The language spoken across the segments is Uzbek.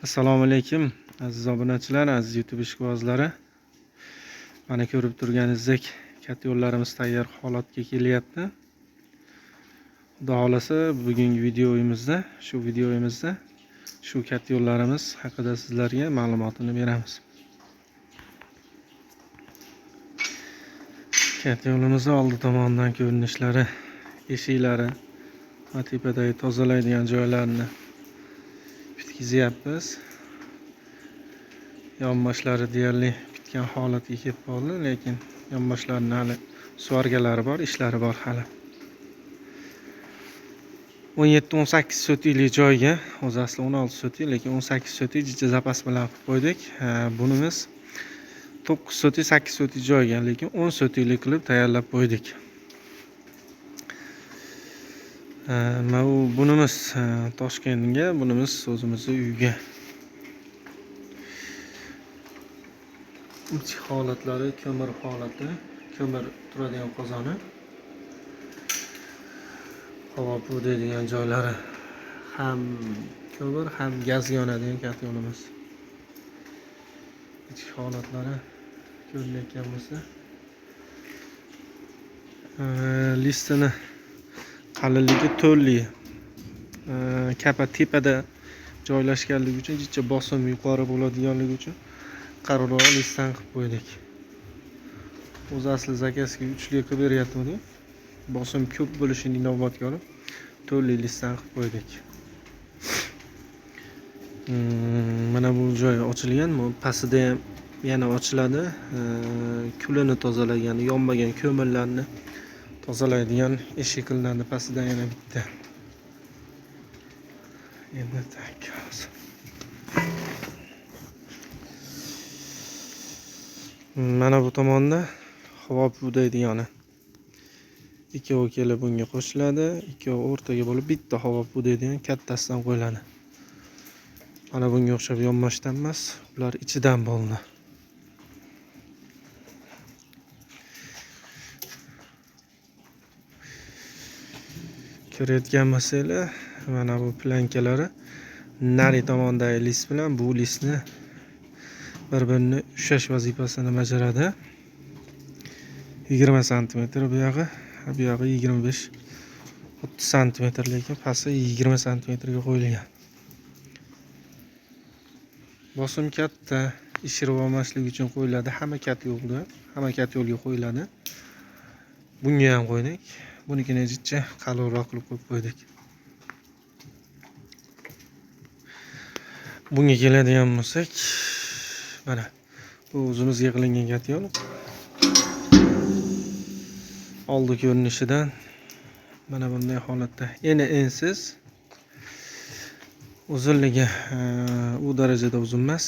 Assalomu alaykum aziz obunachilar, aziz YouTube ishqibozlari. Mana ko'rib turganingizdek katta yo'llarimiz tayyor holatga kelyapti. Xudo xolasa bugungi videoyimizda, shu videoyimizda shu katta yo'llarimiz haqida sizlarga ma'lumotini beramiz. Katta yo'limizni oldi tomonidan ko'rinishlari, eshiklari va tepadagi tozalaydigan joylarini bitkizyapmiz. Yonboshlari deyarli bitgan holatga kelib qoldi, lekin yonboshlarini hali svargalari bor, ishlari bor hali. 17-18 sotiklik joyga, o'zi asli 16 sotik, lekin 18 sotik jicha zapas bilan qilib qo'ydik. Bunimiz 9 sotik, 8 sotik joyga, lekin 10 sotiklik qilib tayyorlab qo'ydik. Mana bu bunimiz Toshkentga, bunimiz o'zimizni uyga. Ichki holatlari ko'mir holati, ko'mir turadigan qozoni. Havo puflaydigan joylari ham ko'mir, ham gazga yonadigan katta. Ichki holatlari ko'rinayotgan bo'lsa, listini qalinligi to'rtli. Kapa tepada joylashganligi uchun, jicha bosim yuqori bo'ladiganligi uchun qalinroq listdan qilib qo'ydik. O'zi asli zakazga 3li qilib beryapti. Bosim ko'p bo'lishini inobatga olib to'rtli listdan qilib qo'ydik. Mana bu joy ochilgan, bu pastida ham yana ochiladi. Kulini tozalagan, yonmagan ko'mirlarni tozalaydigan eshik qilinadi pastidan yana bitta. Endi tak. Mana bu tomonda havo puflaydigani. Ikkovi kelib bunga qo'shiladi, ikkovi o'rtaga bo'lib bitta havo puflaydigan kattasidan qo'yiladi. Mana bunga o'xshab yonboshdan emas, ular ichidan bo'ldi. Ko'rayotgan bo'lsanglar, mana bu plankalari nari tomondagi list bilan bu listni bir-birini ushlash vazifasini bajaradi. 20 santimetr bu yog'i, bu yog'i 25-30 santimetr, lekin pasti 20 santimetrga qo'yilgan. Bosim katta, ishirib olmaslik uchun qo'yiladi. Hamma katta yo'lda, hamma katta yo'lga qo'yiladi. Bunga ham qo'ydik. Bunikini jicha qalinroq qilib qo'yib qo'ydik. Bunga keladigan bo'lsak, mana bu o'zimizga qilingan katta yo'l. Oldi ko'rinishidan mana bunday holatda. Endi ensiz, uzunligi u darajada uzun emas,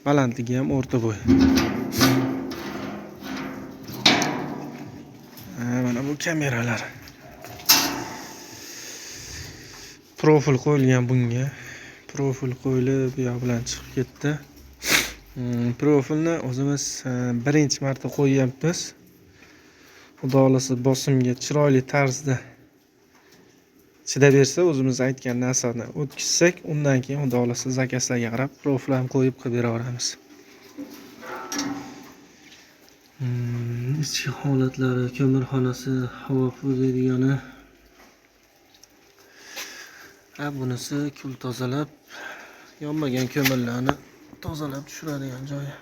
balandligi ham o'rta bo'y. Mana bu kameralar. Profil qo'yilgan bunga. Profil qo'yilib, bu yoq bilan chiqib ketdi. Profilni o'zimiz birinchi marta qo'yyapmiz. Xudo xolasa bosimga chiroyli tarzda chidab bersa, o'zimiz aytgan narsani o'tkazsak, undan keyin xudo xolasa zakazlarga qarab profil ham qo'yib qilib beraveramiz. Ichki holatlari, ko'mirxonasi, havo puflaydigani. Bunisi kul tozalab, yonmagan ko'mirlarni tozalab tushiradigan joyi.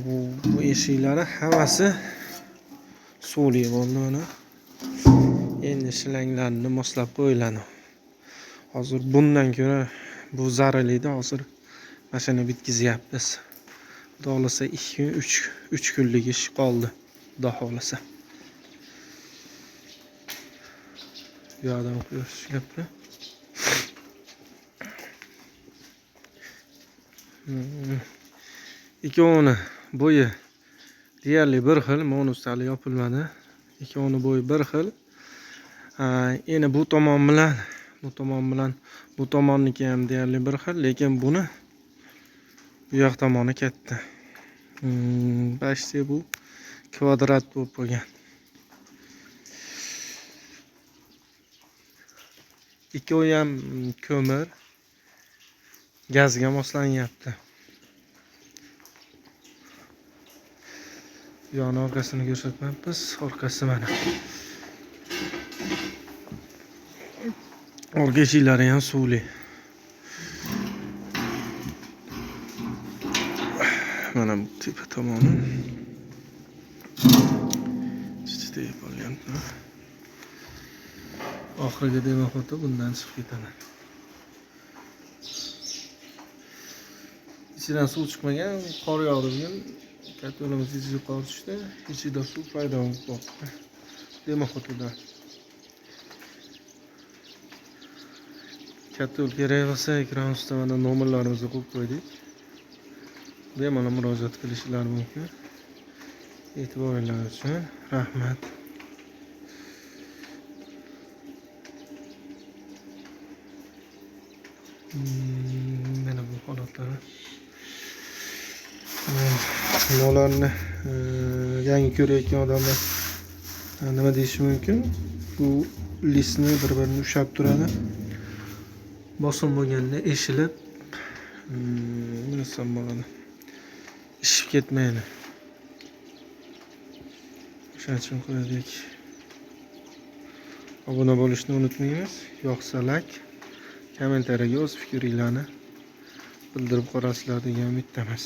Bu eshiklari hammasi suvli bo'ldi mana. Endi shlanglarni moslab qo'yiladi. Hozir bundan ko'ra bu zararli edi, hozir mashina bitkizyapmiz. Xudo xolasa 2 kun, 3 kunlik ish qoldi. Xudo xolasa. Bu yoqdan quyosh tushyapti. Ikkovini bo'yi deyarli bir xil, monus hali yopilmadi. Ikkovini bo'yi bir xil. Endi bu tomon bilan, bu tomon bilan bu tomonniki ham deyarli bir xil, lekin buni bu yoq tomoni katta. Почти bu kvadrat bo'lib qolgan. Ikkovi ham ko'mir, gazga moslanyapti. Bu orqasini ko'rsatmayapmiz. Orqasi mana. Orqa eshiklari ham suvli. Mana bu tepa tomoni. Tegib qolyapti. Oxirgi demoxota bundan chiqib ketadi. Ichidan suv chiqmagan, qor yog'di bugun. Katolimiz ichiga qor tushdi, ichida suv paydo bo'lib qoldi. Demoxotada. Katol kerak bo'lsa, ekran ustida mana nomerlarimizni qo'yib qo'ydik. Bemalol murojaat qilishlari mumkin. E'tiboringiz uchun rahmat. Mana bu holatlari. Mollarni yangi ko'rayotgan odamlar nima deyishi mumkin? Bu listni bir-birini ushlab turadi. Bosim bo'lganda eshilib, nima desam bo'ladi? Ishib ketmaydi. O'shaning uchun qo'ydik. Obuna bo'lishni unutmaymiz. Yoqsa like, kommentariyaga o'z fikringizni bildirib qo'yasizlar degan umiddamiz.